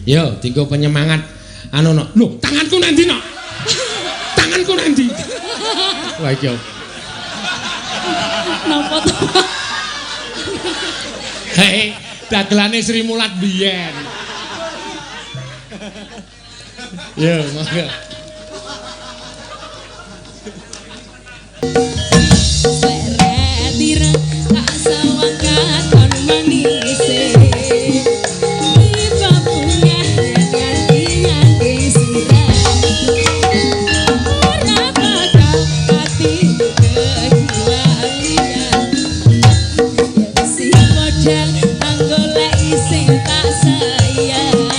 Yo, dinggo penyemangat anu no. Lho, tanganku nang ndi, Nok? Tanganku nang ndi? Wah, iki opo? Napa to? Hei, dagelane Sri Mulat biyen. Yo, monggo. Seret tak sawang katon manise. Tiba bunga nganti sirah. Ora bakal ati kejiwaan. Yen si modal anggoleki sing tak sayang.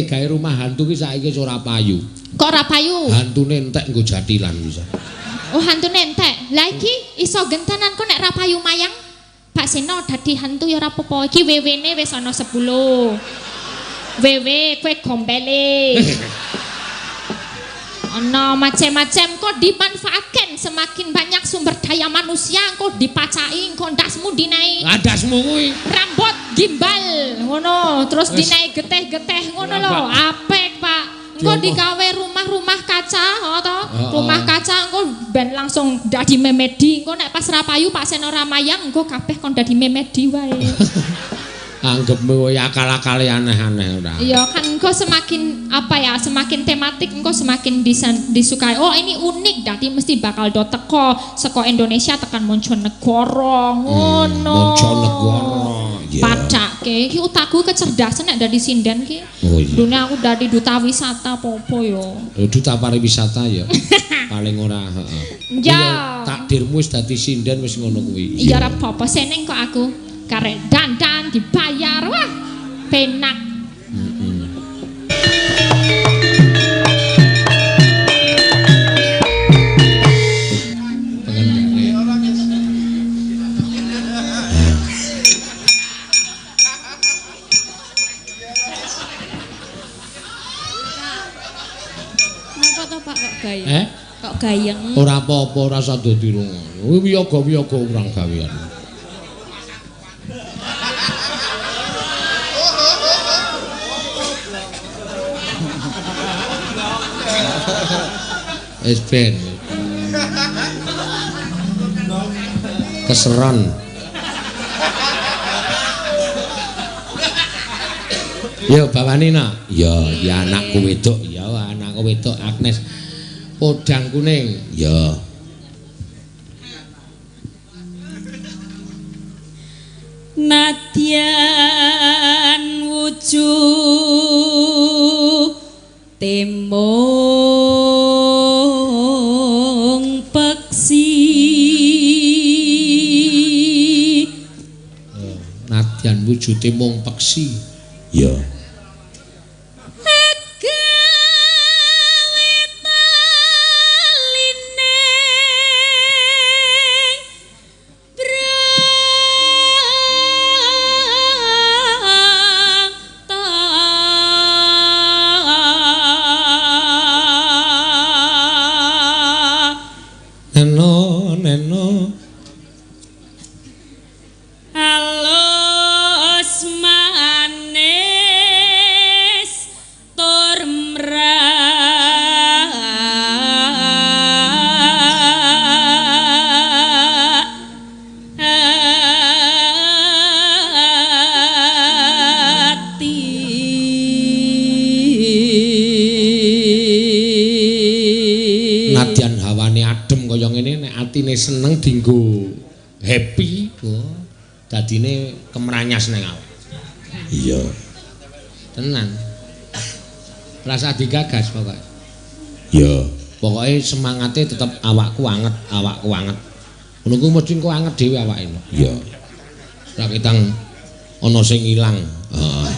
Gawe rumah hantu ki saiki wis ora payu. Kok ora payu? Hantune entek nggo jatilan bisa. Oh, hantune entek. Lah iki iso gentenan kok nek ora payu mayang. Pak Seno dadi hantu ya ora apa-apa. Iki WW-ne wis ana 10. WW kowe gombele. Ana macem-macem kok dimanfaatkan, semakin banyak sumber daya manusia kok dipacai engko ndasmu dinai. Ndasmu kuwi rambut gimbal ngono, terus dinai geteh-geteh ngono lho. Apik, Pak. Engko digawe rumah-rumah kaca, to? Rumah kaca engko ben langsung dadi memedi. Engko nek pas ra payu Pak Seno ra mayang engko kabeh kon dadi memedi wae. Anggepmu kaya akal-akale aneh-aneh ora. Iya kan engko semakin apa ya, semakin tematik engko semakin disukai. Oh, ini unik, dadi mesti bakal do teko saka Indonesia tekan Monconegoro ngono. Monconegoro. Yeah. Padake iki otakku kecerdasan nek dadi sinden ki. Oh, iya. Dune aku dadi duta wisata apa-apa ya. Duta pariwisata ya. Paling ora, heeh. Ya. Takdirmu wis dadi sinden wis ngono kuwi. Iya ora apa-apa, seneng kok aku. Karek dandan dibayar, wah penak. Napa to Pak kok gayeng? Kok gayeng? Ora apa-apa, ora usah dadi ngono. Kuwi wiyaga-wiyaga urang gawean. Wis ben. Keseran. Yo bawani nak. Ya, ya anakku wedok, ya anakku wedok Agnes. Podang kuning. Ya. Nadyan wujud temong peksi. Nadyan wujude mung peksi. Ya. Halus manis tur mrati. Nadyan hawane adem kaya ngene nek atine seneng dinggo happy, oh, dadine kemranyas ning awak. Iya. Tenan. Rasa digagas pokoke. Iya. Pokoke semangate tetep awakku anget, awakku anget. Ngono kuwi mesti engko anget dhewe awake. Iya. Ora ketang ana sing ilang. Heeh.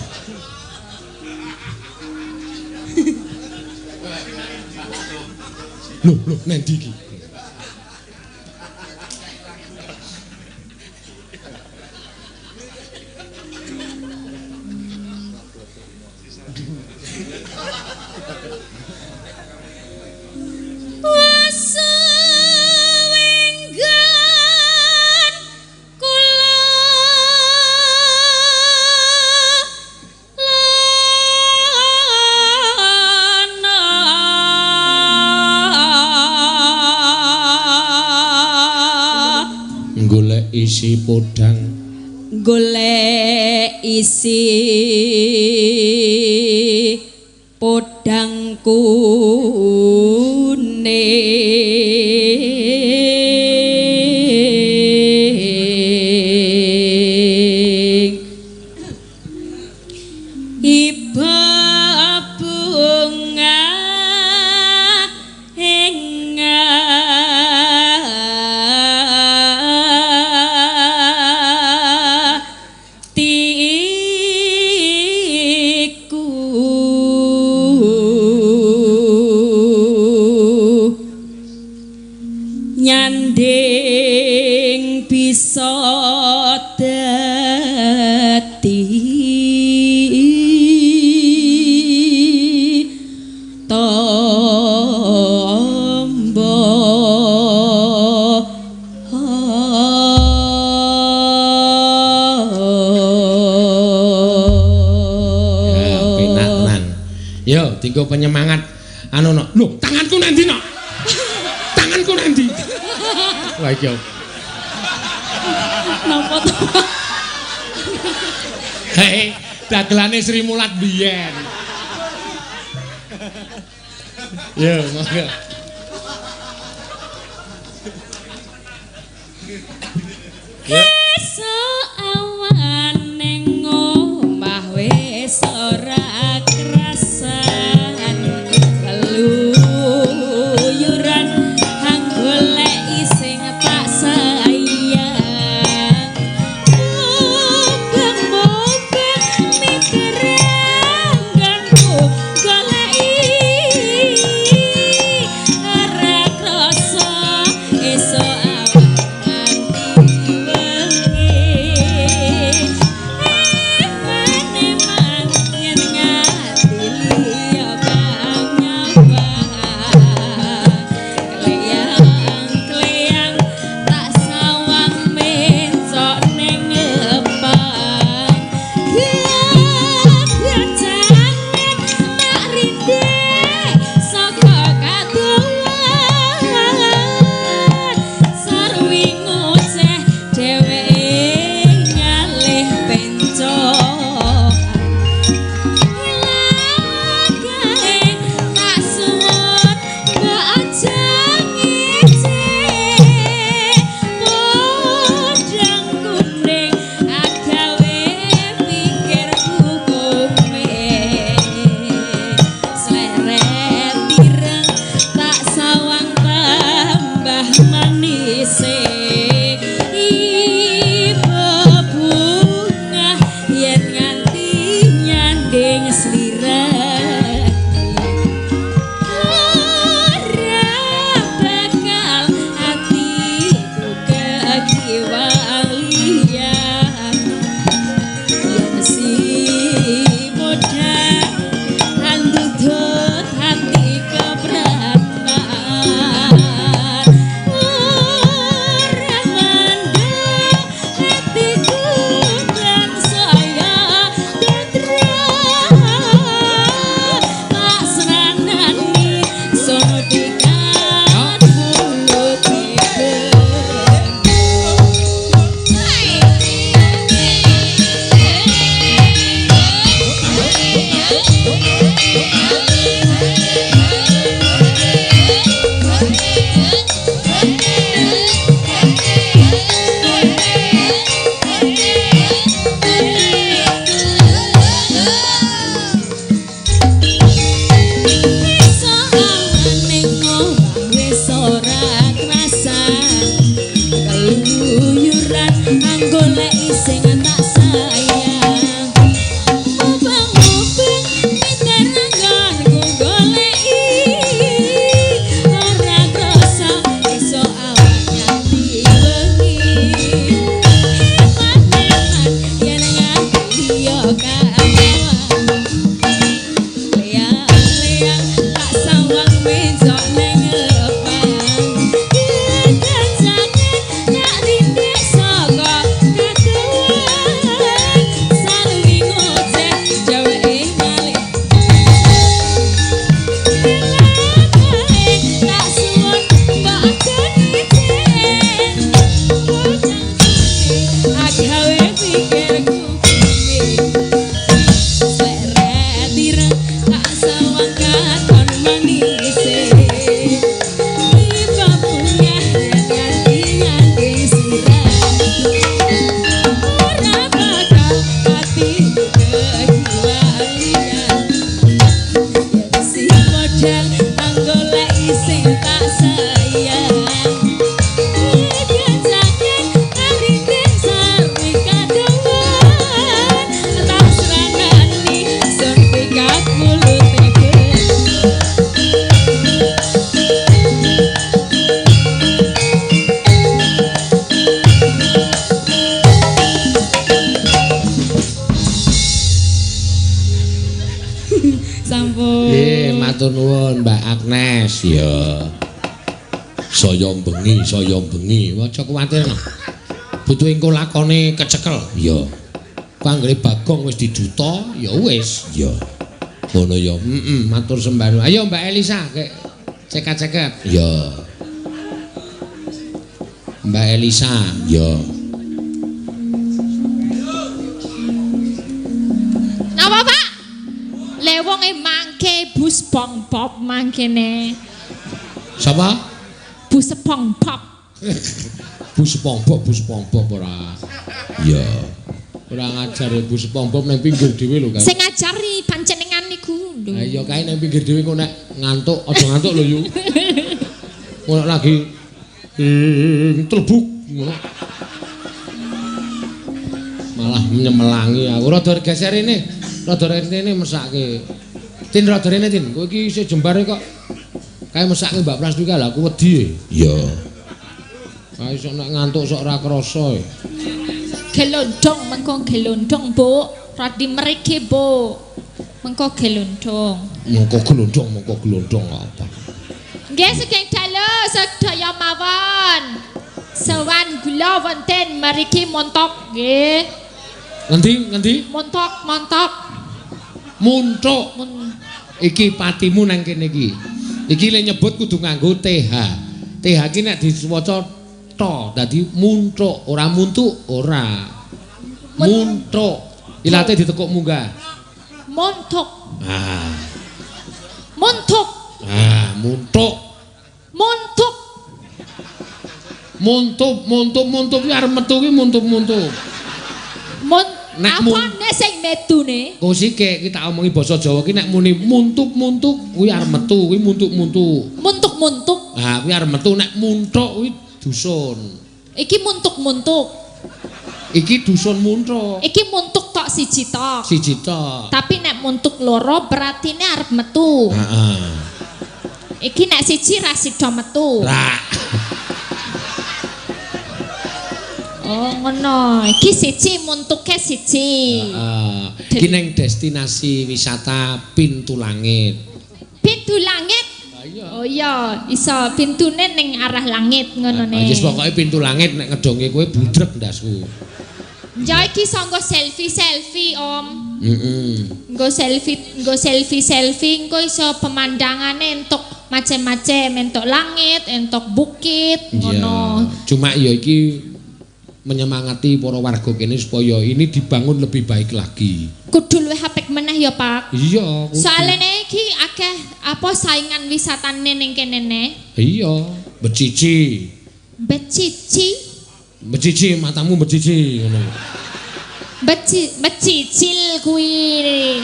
Loh, loh, nang ndi iki? Golek isi podang, golek isi podang kuning. Iba bunga ing atiku, nyanding bisa dadi tombo. Ya, penak tenan. Yo, dinggo penyemangat anu no. Lho, tanganku nang ndi, no? Tanganku nang ndi? Wah, iki. Napa to? Hei, dagelane Sri Mulat biyen. Yo, monggo. Ya. Esuk awan ning omah wis ora krasan, keluyuran goleki sing tak sayang. Mubeng-mubeng miterangganku goleki ora krasa esuk awan nganti wengi. Matur nuwun Mbak Agnes. Ya. Saya bengi, saya bengi. Aja kuwatir. Butuh engko lakone kecekel. Ya. Ku anggere Bagong wis diduta, ya wis. Ya. Ngono ya. Heeh, matur sembah nuwun. Ayo Mbak Elisa, kek cekat-ceket. Ya. Mbak Elisa, ya. Napa, Pak? Le wonge mangke bus SpongeBob mangkene. Sapa? Bus SpongeBob. Bus SpongeBob, bus SpongeBob ora. Ya. Ora ngajar ya bus SpongeBob nang pinggir dhewe lho, Kak. Sing ngajari panjenengan niku lho. Ha iya kae nang pinggir dhewe kok nek ngantuk, aja ngantuk lho yu. Kok nek lagi telebuk ngono. Malah nyemelangi aku. Rada geser rene. Rada rene mesake. Tin rada rene Tin. Kowe iki isih jembare kok kae mesake Mbak Prastika lha aku wedi. Iya. Kae sok nek ngantuk sok ora krasa. Gelondong mengko gelondong, Bu. Radi mriki, Bu. Mengko gelondong. Mengko gelondong, mengko gelondong apa? Nggih sugeng dalu sedaya mawon. Sowan gula wonten mriki montok nggih. Ngendi ngendi? Montok, montok. Muntuk. Iki patimu nang kene iki. Iki le nyebut kudu nganggo TH. TH iki nek diwaca to, dadi muntuk, ora muntuk, ora. Muntuk. Ilate ditekuk munggah. Montok. Ah. Montok. Ah, muntuk. Montok. Muntuk, muntuk, muntuk kuwi arep metu kuwi muntuk-muntuk. Nek apane sing metune? Kok sike iki tak omongi basa Jawa ki nek muni muntuk-muntuk kuwi arep metu, kuwi muntuk-muntuk. Muntuk-muntuk. Ah, kuwi arep metu nek muntuk kuwi dusun. Iki muntuk-muntuk. Iki dusun muntuk. Iki muntuk tok siji tok. Siji tok. Tapi nek muntuk loro beratine arep metu. Heeh. Iki nek siji ra sida metu. Ra. Oh ngono, iki siji muntuke siji. Heeh. Iki ning destinasi wisata Pintu Langit. Pintu Langit? Iya. Oh iya, iso pintune ning arah langit ngono ne. Wis pokoke Pintu Langit nek ngedonge kowe budrek ndasku. Ya iki iso nggo selfie-selfie, Om. Heeh. Nggo selfie, nggo selfie-selfie engko iso pemandangane entuk macem-macem, entuk langit, entuk bukit ngono. Cuma ya iki menyemangati para warga kene supaya ini dibangun lebih baik lagi. Kudu luwih apik meneh ya, Pak. Iya, kudu. Soalene iki akeh apa saingan wisatane ning kene ne. Iya, becici. Becici. Becici matamu becici ngono. Becicil kuwi.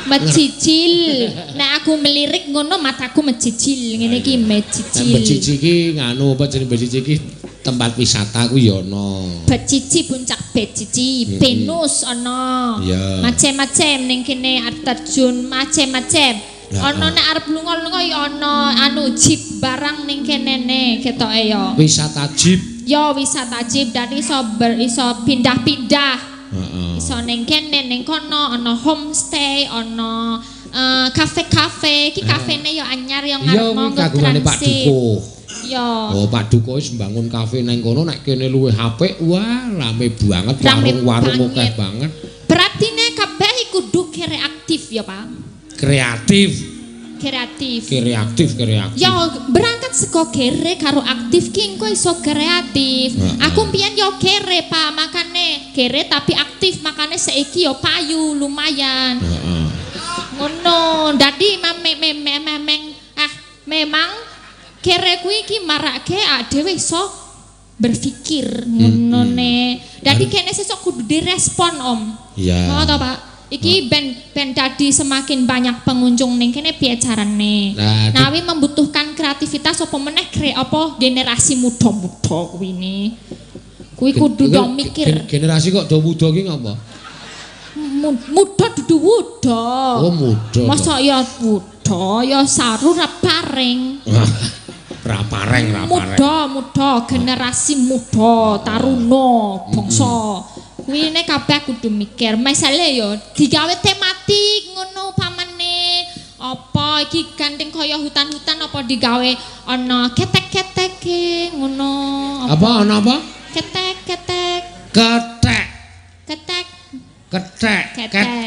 Mecicil. Nek aku melirik ngono mataku mecicil. Ngene iki mecicil. Becici iki nganu apa jenenge becici iki tempat wisata kuwi ya ana. Becici puncak Becici, Venus ana. Macem-macem ning kene air terjun macem-macem. Ana nek arep lunga-lunga ya ana anu jeep barang ning kene ne ketoke ya. Wisata jeep. Ya wisata jeep dadi iso iso pindah-pindah. Heeh. Iso ning kene ning kono ana homestay, ana kafe-kafe. Iki kafene ya anyar ya ngarep monggo kagungane Pak Dukuh. Ya. Oh, Pak Dukuh wis mbangun kafe nang kono nek kene luwih apik, wah rame banget, warung-warung akeh banget. Berarti nek kabeh kudu kreatif ya, Pak. Kreatif. Kreatif. Kreatif, kreatif. Ya berangkat saka kere karo aktif ki engko iso kreatif. Aku mbiyen yo kere, Pak, makane kere tapi aktif, makane saiki yo payu lumayan. Heeh. Ngono, dadi memang kere kuwi iki marake dhewe iso berpikir ngono ne. Dadi kene sesuk kudu direspon, Om. Iya. Ngono to, Pak? Iki ben dadi semakin banyak pengunjung ning kene piye carane. Nah, Nawi membutuhkan kreativitas apa meneh apa generasi muda-muda kuwi ne. Kuwi kudu dong mikir. Generasi kok do muda ki ngapa? Muda dudu wuda. Oh, muda. Masa ya wuda ya saru ra paring. Ra pareng, ra pareng. Muda, generasi muda, taruna, bangsa. Kuwi ne kabeh kudu mikir. Misale ya digawe tematik ngono pamane. Apa iki gandeng kaya hutan-hutan apa digawe ana ketek-keteke ngono. Apa ana apa? Ketek-ketek. Ketek. Ketek. Ketek.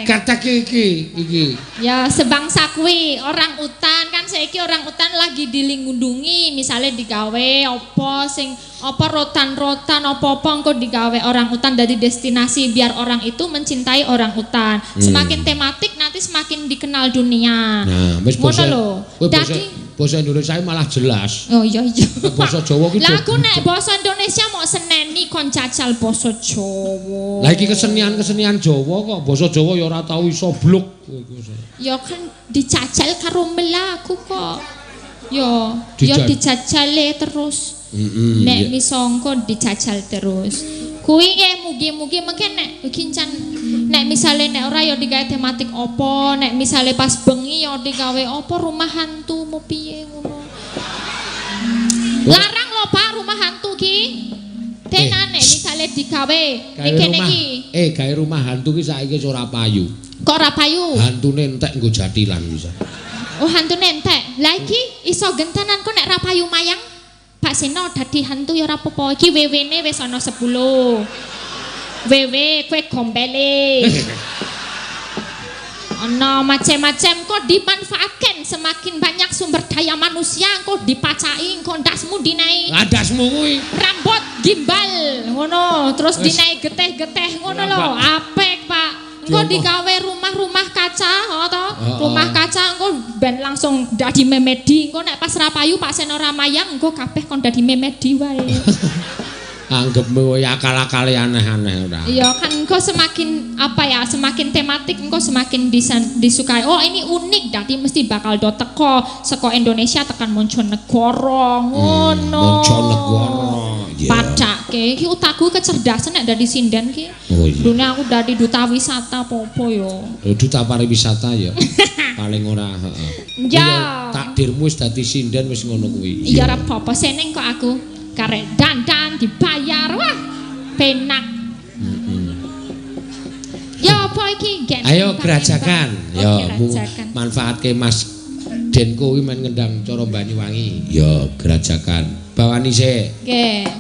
Ketek iki iki. Ya sebangsa kuwi orang utan kan saiki orang utan lagi dilindungi, misalnya digawe apa sing apa rotan-rotan apa-apa engko digawe orang utan dari destinasi biar orang itu mencintai orang utan. Semakin tematik nanti semakin dikenal dunia. Nah, wis ngono lho. Dadi basa Indonesia malah jelas. Oh iya iya. Basa Jawa ki. Lah aku nek basa Indonesia mok seneni kon jajal basa Jawa. Lah iki kesenian-kesenian Jawa kok basa Jawa ya ora tau iso bluk. Ya kan dijajal karo melaku kok. Ya, ya dijajale terus. Nek misongko dijajal terus. Kuwi nggih mugi-mugi mungkin nek iki nek misale nek ora ya digawe tematik apa, nek misale pas bengi ya digawe apa rumah hantu mau piye ngono. Larang lho Pak rumah hantu ki. Tenan nek misale digawe iki iki. Gawe rumah hantu ki saiki wis ora payu. Kok ora payu? Hantune entek nggo jatilan bisa. Oh hantune entek. Lah iki iso gentenan kok nek ra payu mayang. Pak Seno dadi hantu ya ora apa-apa. Iki WW-ne wis ana 10. WW kowe gombele. Ana macem-macem kok dimanfaatkan, semakin banyak sumber daya manusia kok dipacai kok ndasmu dinai. Lah ndasmu kuwi rambut gimbal ngono, terus dinai geteh-geteh ngono lho. Apik, Pak. Engko digawe rumah-rumah kaca, to? Rumah kaca engko ben langsung dadi memedi. Engko nek pas ra payu Pak Seno ra mayang engko kabeh kon dadi memedi wae. Anggepmu akal-akale aneh-aneh ora. Iya kan engko semakin apa ya, semakin tematik engko semakin disukai. Oh ini unik, dadi mesti bakal do teko saka Indonesia tekan Monconegoro ngono. Monconegoro. Yeah. Padake iki otakku kecerdasan nek dadi sinden ki. Oh, iya. Dune aku dadi duta wisata apa-apa ya. Duta pariwisata ya. Paling ora, heeh. Ya. Takdirmu wis dadi sinden wis ngono kuwi. Iya ora apa-apa, seneng kok aku. Karek dandan dibayar, wah penak. Ya apa iki? Ayo gerajakan. Ya manfaatke Mas Denko kuwi men ngendang cara Banyuwangi. Ya gerajakan. Bawani sik. Nggih.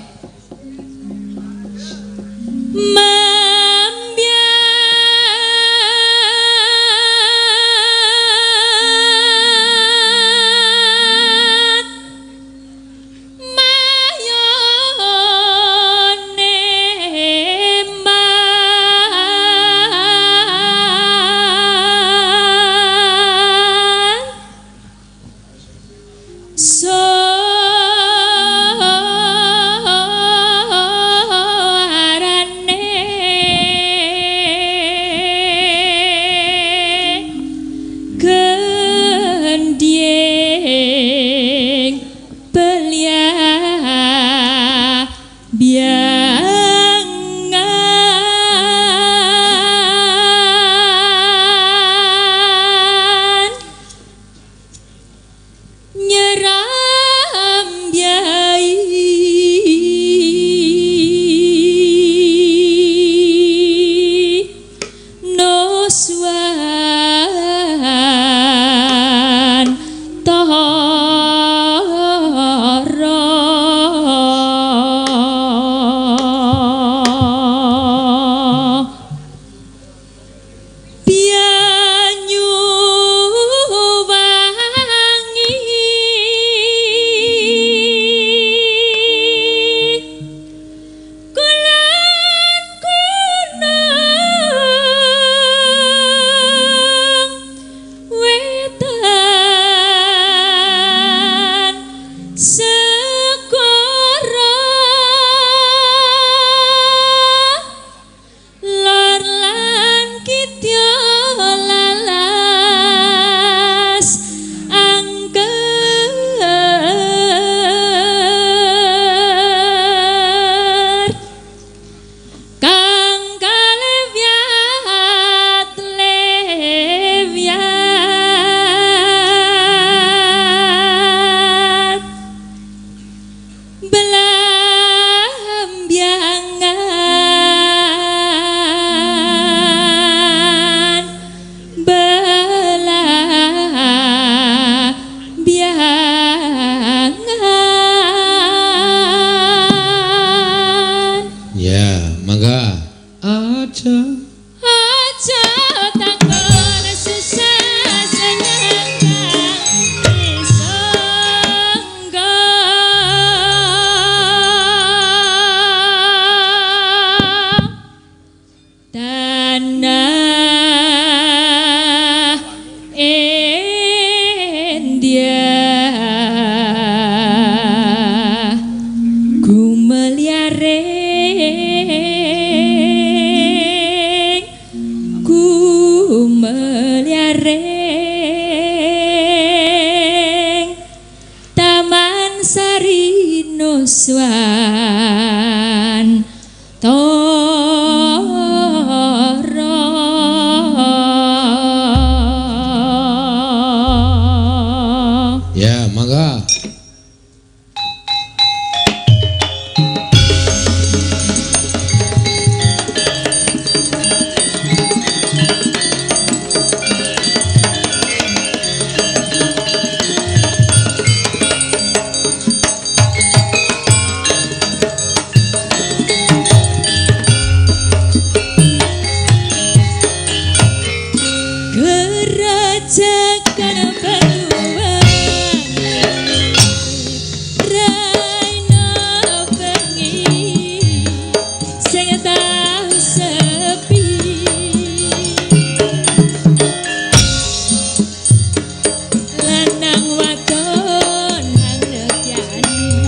Belambiangan belam Gumelyaring gumelyaring Taman Sari Nuswan Tara. Ya, mangga. Gerajakan peluang raina bengi sing tau sepi lanang wadon hangyani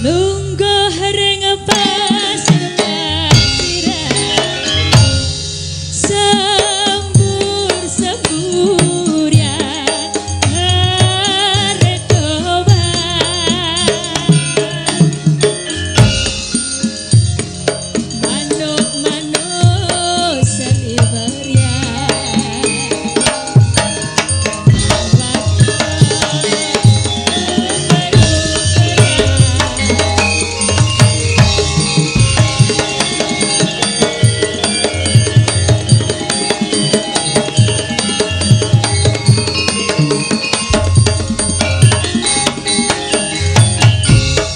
lungguh ring pasir pasiran sembur semburian haredoban manuk-manuk seliberian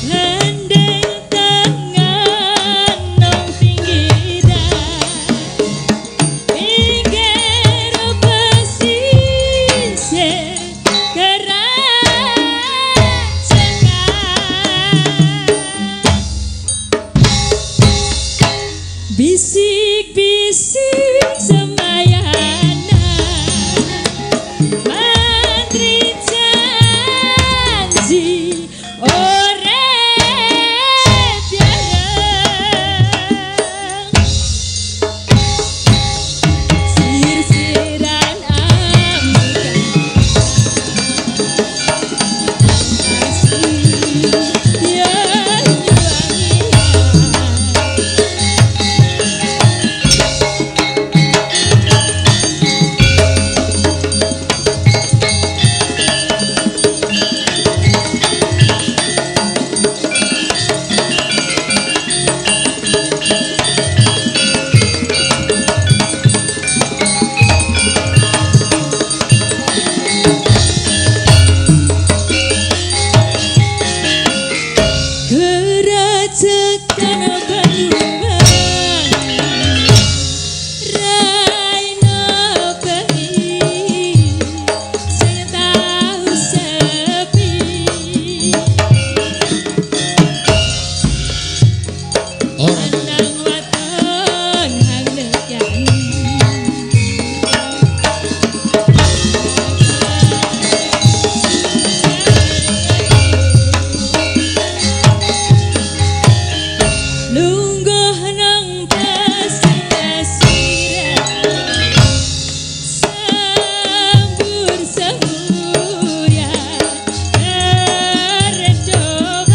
Gendeng tangan nang pinggiran pinggir pesisir gerajakan bisik-bisik semayana mantri janji ore biareng sir-siran ambukan asih ya wangian. Gerajakan Banyuwangi raina bengi sing tau sepi Oh, lanang wadon hangyani lungguh nang pasir-pasiran sembur semburian eredohan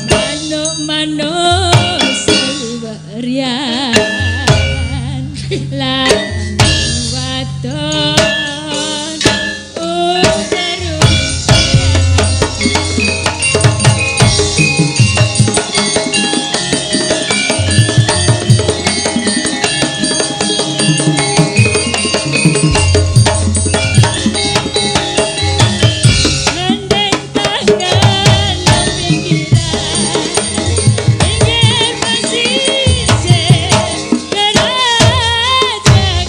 manuk-manuk seliwerian lan wadon uteru. Gendeng tangan nang pinggiran pinggir pesisir gerajakan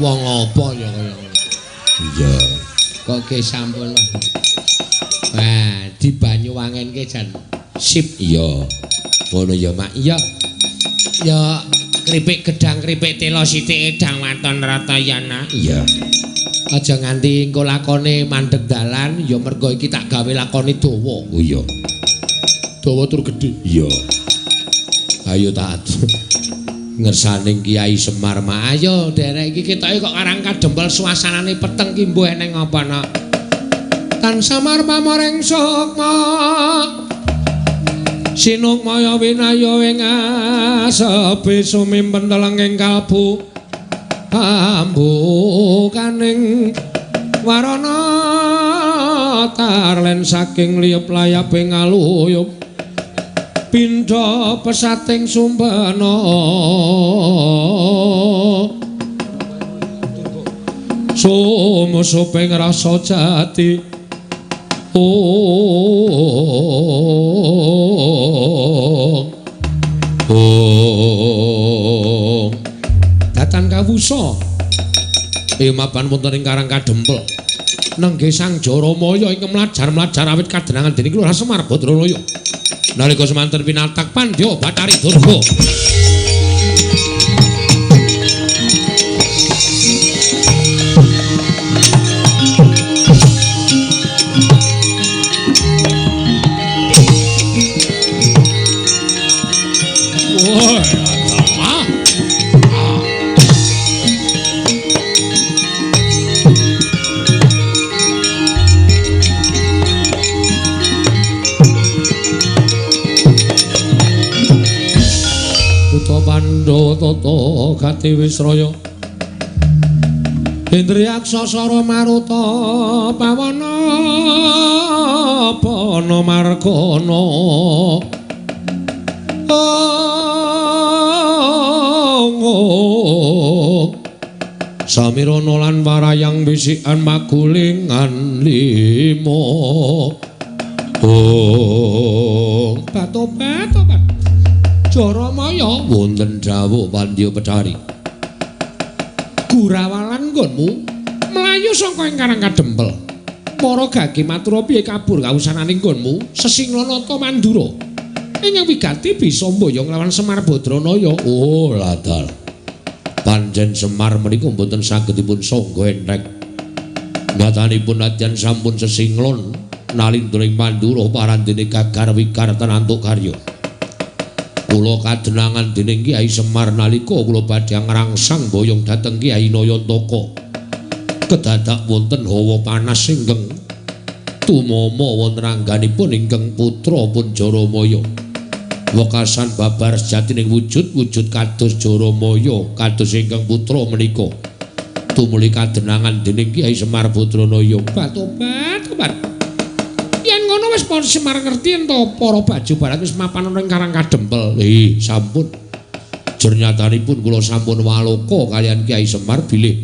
Wong apa ya kaya ngono. Iya. Kok ge sampun wah. Wah, dibanyuwangenke jan sip. Iya. Ngono ya, Mak. Iya. Ya kripik gedang kripik tela sithik edang waton Ratayana. Iya. Aja nganti engko lakone mandeg dalan ya mergo iki tak gawe lakone dawa. Oh iya. Dawa tur gedhe. Iya. Ayo taat. Ngersaning Kiai Semar, Mak. Ayo nderek iki ketoke kok Karang Kadempel suasanane peteng ki mbuh eneng apa nak. Tan samar pamoreng sukma. Sinukmaya winaya ing asepi sumimpen telenging kalbu ambukaning warana tarlen saking liyep layaping aluyup pindha pesating sumbana sumusuping rasa jati. Oh, oh, datan kawusa mapan wonten ing Karang Kadempel nenggih Sang Jaramaya ingkang mlajar-mlajar awit kadenangan dening Kelurahan Semar Badranaya nalika semanten pinatak Pandya Bathari Durga. Tata gati wisraya Indriyaksa sara maruta pawana pana margana samirana lan warayang bisikan magulingan lima. Oh, batobat Jaramaya wonten dawuh Pandya Bathari. Gurawalan nggonmu mlayu saka ing Karang Kadempel. Para gage matura piye kabur kawusanane nggonmu Sesinglanata Mandura. Ingkang wigati bisa mboyong lawan Semar Badranaya. Oh, ladal. Pancen Semar menika mboten saged dipun sangga entheng. Nyatanipun nadyan sampun sesinglon nalindra ing Mandura parandene gagar wikar tenantuk karya. Kula kadenangan dening Kyai Semar nalika kula badhe ngrangsang boyong dhateng Kyai Nayantaka. Kedadak wonten hawa panas ingkang tumama wonten angganipun ingkang putra pun Jaramaya. Wekasan babar sejatining wujud-wujud kados Jaramaya kados ingkang putra menika. Tumuli kadenangan dening Kyai Semar Badranaya. Batobat. Yen ngono wis para Semar ngerti ento para baju barat wis mapan ing Karang Kadempel. Sampun. Jernyatanipun kula sampun waloka kaliyan Kyai Semar bilih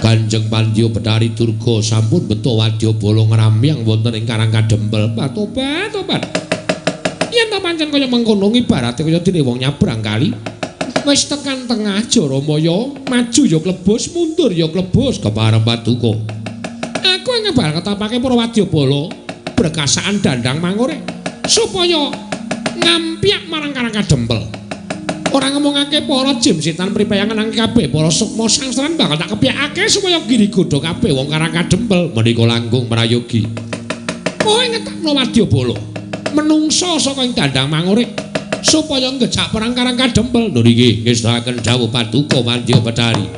Kanjeng Pandya Bathari Durga sampun beto wadyabala ngramyang wonten ing Karang Kadempel. Batobat. Yen ta pancen kaya mengkono ibarate kaya dene wong nyabrang kali. Wis tekan tengah Jaramaya, maju ya klebus, mundur ya klebus kepareng paduka. Aku ing bakal ketapake para wadyabala brekasaan dandang mangore supaya ngampyak marang Karang Kadempel. Ora ngomongake para jim setan pripayangan nang kabeh para sukma sangsaran bakal tak kepyakake supaya giri godha kabeh wong Karang Kadempel menika langkung prayogi. Kowe ngetakno wadyabala menungsa saka ing dandang mangore supaya ngejak perang Karang Kadempel. Lho niki ngestakaken dawuh paduka Mandya Bathari.